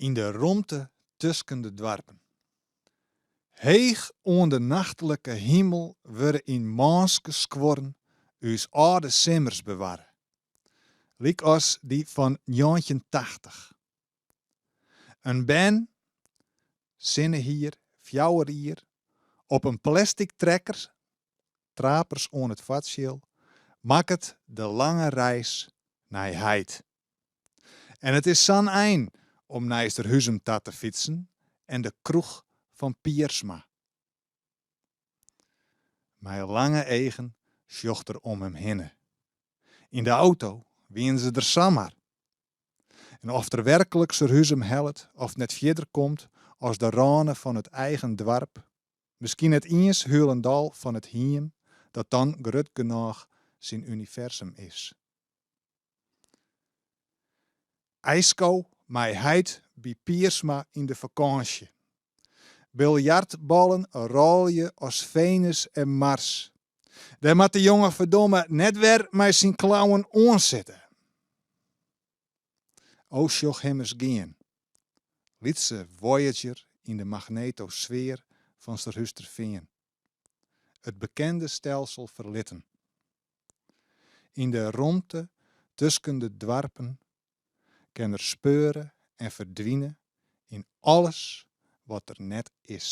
Yn de romte tusken de doarpen. Heech oan de nachtlike himel wurde yn mânske skuorren ús âlde simmers bewarre, lykas dy fan 1980. In bern, sinnehier, 4 jier, op in plestik trekker, trapers oan it foartsjil, makket de lange reis nei heit. En it is sa'n ein om nei Surhuzum ta te fytsen en de kroech fan Piersma. Mei lange eagen sjocht er om him hinne. Yn de auto wiene se der samar. En oft er werklik Surhuzum hellet of net fierder komt as de râne fan it eigen doarp, miskien net iens hielendal fan it hiem dat dan grut genôch syn universum is. Ysko mei heit by Piersma yn de fakânsje. Biljartballen rôlje as Venus en Mars. Dêr moat de jonge ferdomme net wer mei syn klauwen oan sitte. O sjoch him ris gean. Lytse Voyager yn de magnetosfear fan Surhústerfean. It bekende stelsel ferlitten. Yn de romte tusken de doarpen kin er speure en ferdwine yn alles wat der net is.